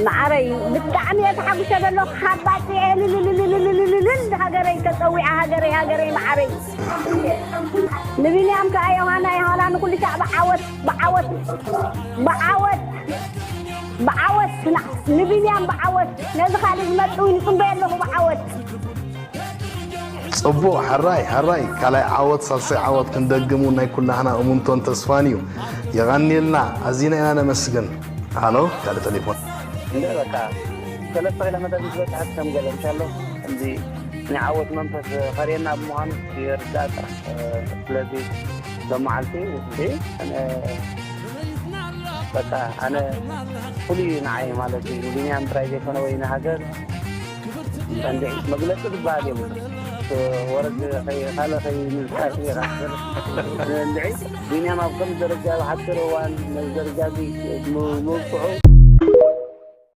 መዓረይ ብጣዕሚ እየ ተሓጉሰ ዘለኹ። ካብ ባጽዕ እልልልልልልልልል ሃገረይ ተጸዊዓ፣ ሃገረይ፣ ሃገረይ መዓረይ። ንቢንያም ከኣ ዮሃና፣ ዮሃና ንኹሉ ሻዕ ብዓወት፣ ብዓወት፣ ብዓወት፣ ብዓወት ንቢንያም ብዓወት። ነዚ ካልእ ዝመጽእ እውን ይጽበየ ኣለኹ ብዓወት። ጽቡቕ፣ ሕራይ፣ ሕራይ። ካልኣይ ዓወት፣ ሳልሳይ ዓወት ክንደግም እውን ናይ ኩላህና እሙንቶን ተስፋን እዩ። የቐንየልና፣ ኣዚና ኢና ነመስግን። ሃሎ፣ ካልእ ተሌፎን። እንደ በቃ ሰለስተ ኪሎ ሜትር ምስ በጻሕት ከም ገለ እንሻሎ እንዲ ናይ ዓወት መንፈስ ኸርእየና ብምዃኑ ይርዳእካ። ስለዚ ሎመዓልቲ እንዲ ኣነ በቃ ኣነ ፍሉይ እዩ ንዓይ ማለት እዩ። ንቢንያም ጥራይ ዘይኮነ ወይ ንሃገር እንዲ መግለጺ ዝበሃል የብሉ። ወረድ ካልእ ከይምዝካር እንዲ ቢንያም ኣብ ከም ደረጃ ኣብ ሓፂር እዋን ነዚ ደረጃ እዚ ምብቅዑ